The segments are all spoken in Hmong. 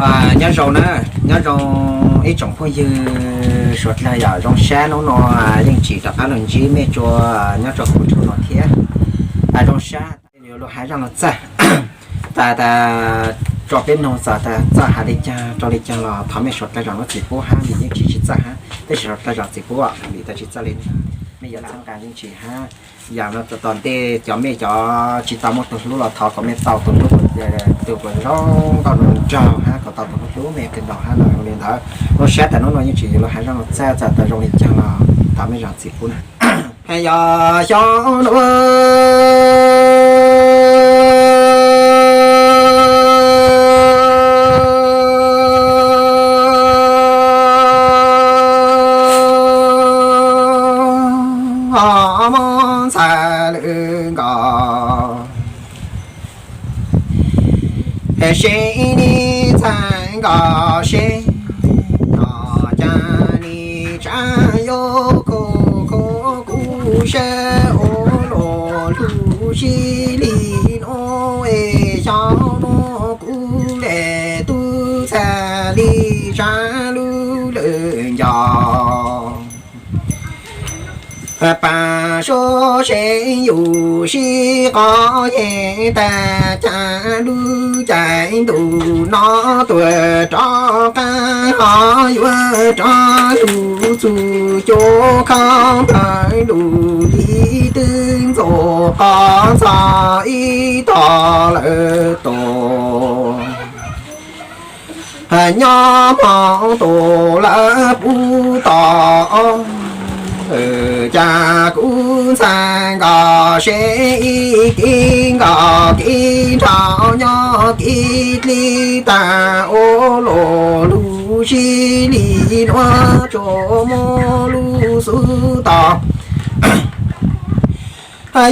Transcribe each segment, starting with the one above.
Nyob zoo na, nyob zoo ib tsoom phooj ywg suav dlawg yom, zoo sab hnub no yeej tsis rov qab los ntsib mej tsua nyob rau kuv thuj no thiab. Zoo sab yuav lug has zaj no txaj, tas tas tso peb noog txog tas txaj has li caag rau li caag los thov mej suav dlawg zaum no txim pub hab, vim yeej tsis txaj hab, tab sis suav dlawg zaum txim pub vim tas tsis txaj li, mej yuav txhawb nqa yeej tsis hab. Yam no tom ntej cov mej cov tsis tau muaj tug hlub los thov kom mej tau tug hlub, tug zoo nkauj no nraug hab kom tau tug hlub mej kawg nkaus hab no. Li ntawd, zoo sab tas hnub no yeej tsis yuav lug has zaj no txaj, txaj tas zoo li caag los thov mej zaum txim pub na. Yog xyoo nuav mob ntxhais lwm nkaus, seb nim txhais nkaus seb, o, cas nim tsav yuav kho kho kuv sab ua luaj lug sib li nuav es xyoo nuav kuv le tub txhais li tsav lub lawm ncauj. Pab seb yus sib qov yeej tag, cas lub caij ntuj no tuaj rov qab ho yuav rov lug txug cuab khaub nplawg lug li twb ntxuav qhov txog ib tog lawm tus. Nyob hmo tus lawv pub tau, cas kuv ntxhais nkaus seb ib kev nkaus kev nrau nyob kev dleb tag ua luaj lug sib li nuav tsuas muaj lub xub tau.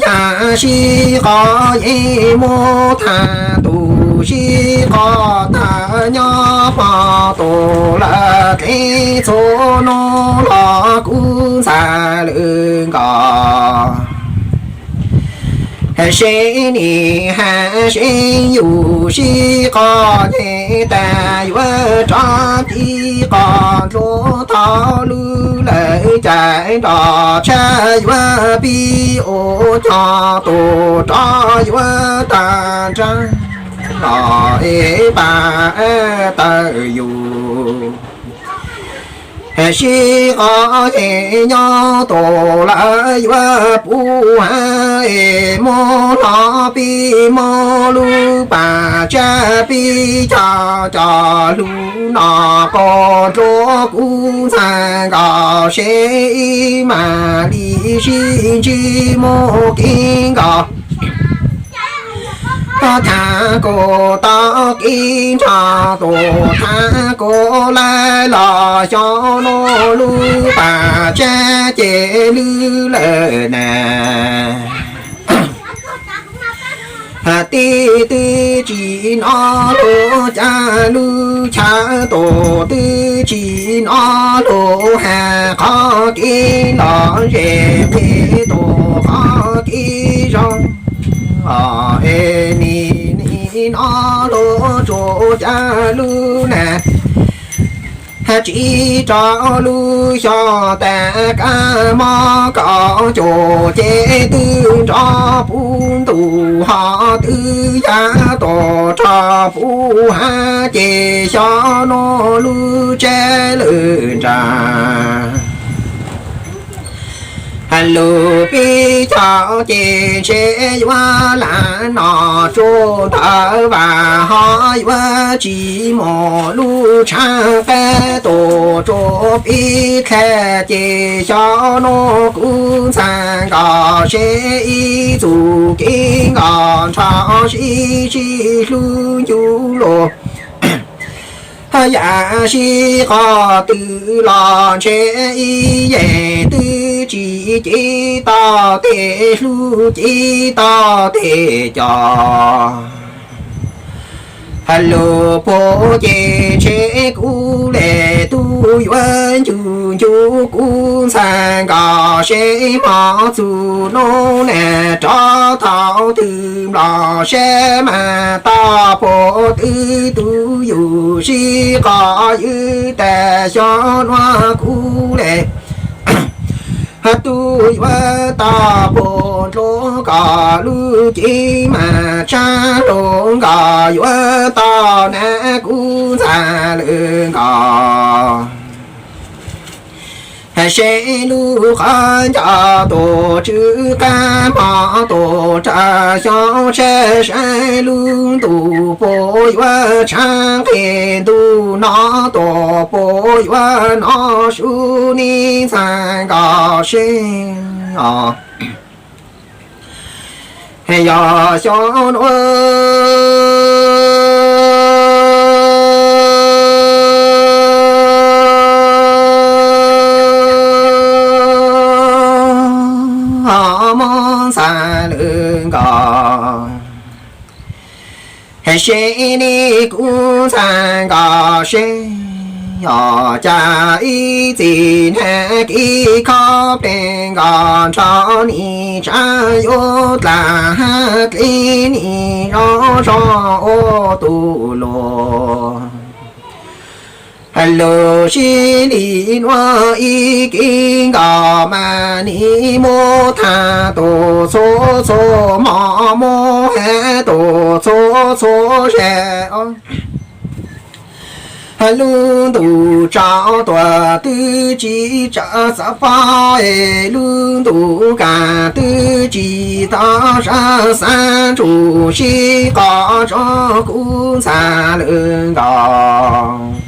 Yam sib qov yeej muab tag, tus sib qov tag nyob hmo tus lawv dleb txhua nub los kuv ntxhais lwm nkaus. Seb nim has seb yus sib qov yeej tag yuav rov ci qos ntsuab thaum lub lawm caij nrov tshaj yuav pib ua cog tus rov yuav tag nrab los es pab tawm yus. Sib qov yeej nyob tus lawv yuav pub hab es muab hlo pib muab lub pas tsab pib cog cov hlub no qos ntsuab kuv ntxhais nkaus seb ib mam li sib ntsib mus kev nkaus. Thaum kuv tau kev nrog tus thaum kuv laij los xyoo nuav lub pas tsab ces lwj lawm na. Tib twb tsis hnov lub caij lub chaw, tus twb tsis hnov lub hab qhov kev lom zem pem tus qhov kev zoo. Es nim nim hnov lub tsuas caij lub nag, tsis rau lub xyoo tas kab mob kaum cuaj ces twb nrov puv ntuj ho twb ya tus rog puv hab ces xyoo nuav lub tsev lwm nrag. Lub peb caug ces ntshe yuav lam noj tsuj ntawd vas ho yuav tsis mus lub tshav qab tus tsuj peb dlha ces xyoo nuav kuv ntxhais nkaus seb ib txuj kev nkaus nrho sib sib hlub ncu lug. Yam sib qov twg los ntshe ib yam twb tsis cev tau tes hlub cev tau tes cov. Lub puag ces ntshe kuv le tub yuav ncu ncu kuv ntxhais nkos seb hmo txug nub nag rov thaum twg nplog seb mas toj puag twb tu yus sib qos ywj tas xyov nuav kuv le. Tub yuav toj puag nrug koj lub cev mas tshab lug nkos yuav toj nab kuv ntxhais lawm nkos. Seb lub qhov ncauj tus tsw qab hmo tus rag xyoob saib saib lub ntuj puas yuav tshav nqis ntuj no tus puas yuav nov su neb ntxhais nkos seb os. Yog xyov nuav mob ntxhais lawm nkos. Seb neb kuv ntxhais nkos seb os, cas ib txhis nag kis khob pes nkos nrho nim tsav yuav dlaag hab dleb nim zoo zoo ua tus luag. Lug sib li nuav ib kis nkos mas nim muab thaam tus txhua txhua hmo, muab has tus txhua txhua sab. Lub ntuj tsaus tuaj twb tsis tsaus xav pob es lub ntuj kaaj twb tsis tau sab xav ntsuj sib qos rua kuv ntxhais lawm nkos.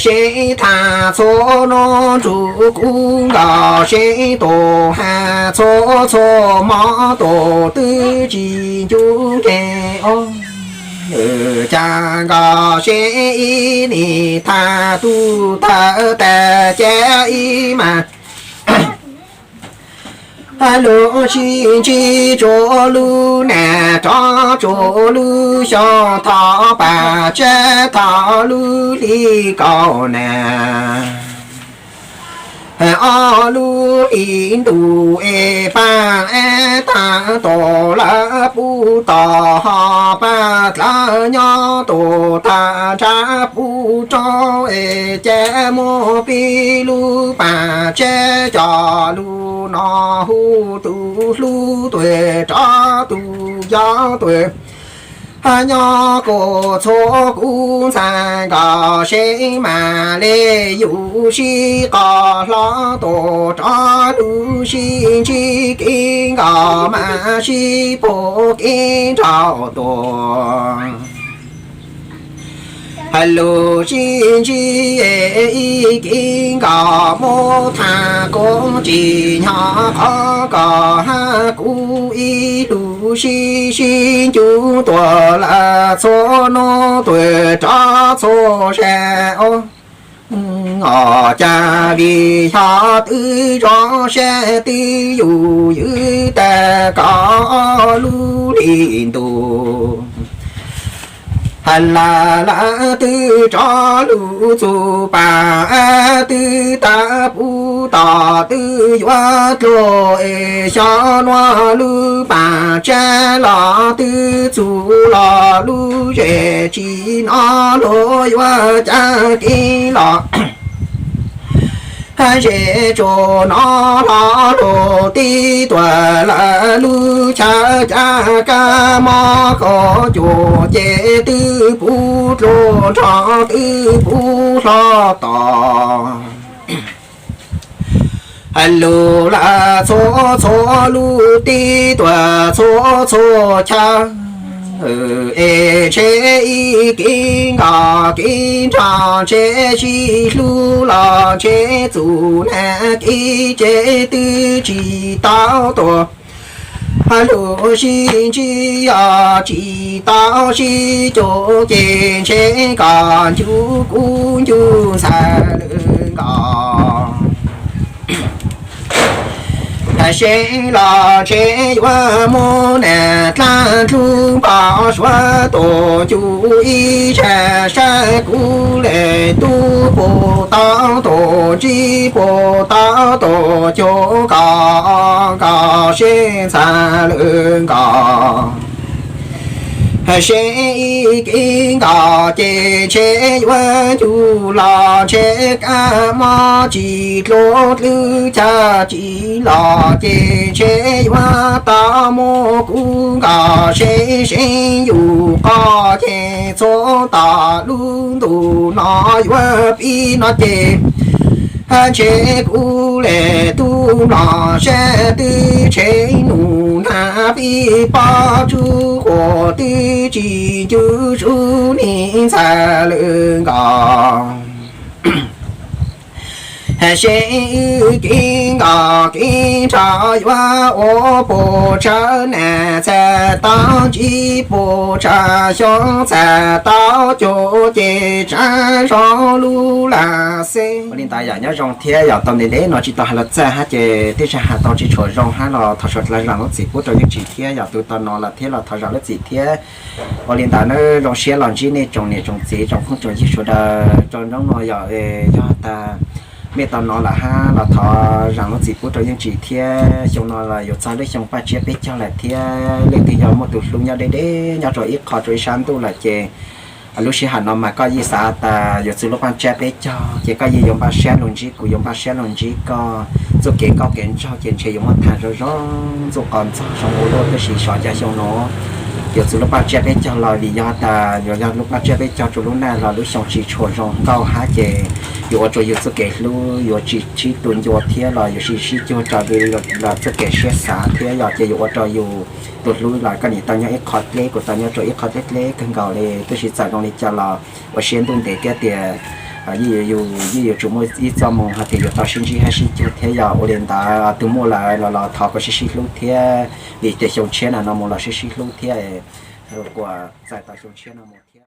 Seb thaam txhua nub ntsuj kuv nkos seb tus has txhua txhua hmo tus twb tsis ncu nkeeg os. Cas nkos seb ib nim thaam tub thaam tas ces ib mas lug sib ntsib rua lub nag rov rua lub xyoo, thov pam tseb thov lub hli kaum nag. Ob lub hli ntuj es paab es taag tus lawv puv tom ho paab dlawb nyob tus taag nrab puv rau es ces muab peb lub paam tseb coj lug no hu tus hlub tuaj rov tus yau tuaj. Nyob kuv txhua kuv ntxhais nkos seb mas le yus sib qos hlo tus rov lug sib ntsib kev nkos mas sib puag kev nrau tuaj. Lug sib ntsib ib kev nkos muab thaam koob tsis nyob qhov koj hab kuv ib lug sib sib ncu tuaj lawm txhua nub tuaj rov txhua sab os. Os, cas vim yog twb zoo sab twb yus ywj tag koj ob lub hli ntuj. Has lawm lawv twb rov lug txug paam twb tawm puv tom twb yuav dluag es xyov nuav lub paam tseb los twb txug los lub zej tsis nov luag yuav cav kev los. Zej tsuas nov hlo lug tib tuam lawm lub chaw cav kab mob kaum cuam ces twb puv dluag nrho twb puv hlo tom. Lug lawm txhua txhua lub tib tuam txhua txhua chaw es ntshe ib kev nkos kev nrog ntshe sib hlub los ntshe txug nag kev ces twb tsis tau tuaj. Lug sib ntsib yog tsis tau sib cuag ces ntshe koj ncu kuv ncu ntxhais lawm nkos. Seb los ntshe yuav muaj nas dlaab dlub npog suav tuaj cuj ib zag saib kuv le tub puas tau tuaj ntsib puas tau tuaj cuj nkaus nkaus seb ntxhais lwm nkaus. Seb ib kev nkaus ces ntshe yuav cuj los ntshe kab mob tsis dlua dlwb caj tsis los ces ntshe yuav tau muab kuv nkaus seb seb yus qoj ces txhua tom lub ntuj no yuav pib no ces ntshe kuv le tub mlom sab twb tshev num nag pib pob tsuj quas twb tsis ncu sub niag ntxhais lwm nkaus. Seb kev nkaus kev nrho yuav ua puas tsawg nas txhais tau ntsib puas tsawg xyoo txhais tau cuj ces tsaav zoo lub lag xeb. Ua li ntawd yom, nyob zoo thiab yom, tau ntev ntev no tsis tau hais los txaj hab ces tej zag has tau tsis tshua zoo hab los thov suav dlawg zaam lub txim pub rau Yeej Tsim thiab yom, tus tau no los thiab los thov zaam lub txim thiab. Ua li ntawd na, zoo siab los ntsib nej tsoom niam tsoom txiv tsoom phooj tsoom ywg sawv daws rau hnub no yom, yog tas mej tau no lawm hab los thov zaam lub txim pub rau Yeej Tsim thiab. Xyoo no los yuav txog lub xyoo paj tsiab peb caug lawm thiab, leej twg yog muaj tus hlub nyob deb deb nyob rau ib qho rau ib sab ntuj lawm ces lub sij hawm no mas koj yeej xav tas yuav txug lub paj tsiab peb caug ces koj yeej yuav npaj siab lug ntsib kuv, yuav npaj siab lug ntsib koj. Txuj kev nkauj kev nraug ces ntshe yuav muab thaam zoo zoo, txuj qos ntxoog zoo ua luaj, tab sis xyov cas xyoo no yuav txug lub paj tsiab peb caug los vim yog tas yuav yog lub paj tsiab peb caug rua lub naj los lub xyoo tsis tshua zoo nkauj hab ces yuav ua rua yug txuj kev hlub yuav tsis sib tu ncua thiab los yuav sib sib cuag raws li lawv txuj kev siab xav thiab yom, ces yuav ua rau yus tus hlub los koj nim tau nyob ib qho dleb, kuv tau nyob rau ib qho dleb dleb kawg nkaus li, tab sis txawm zoo li cas los ua siab ntuj ntev thiab tias yeej yuav tsum muaj ib txoj moo hab tias yuav tau sib ntsib hab sib cuag thiab yom. Ua li ntawd tus muaj lawm los los thov kom sib sib hlub thiab, vim tias xyoo tshiab na no mus los sib sib hlub thiab, kuas txais tau xyoo tshiab no mus thiab.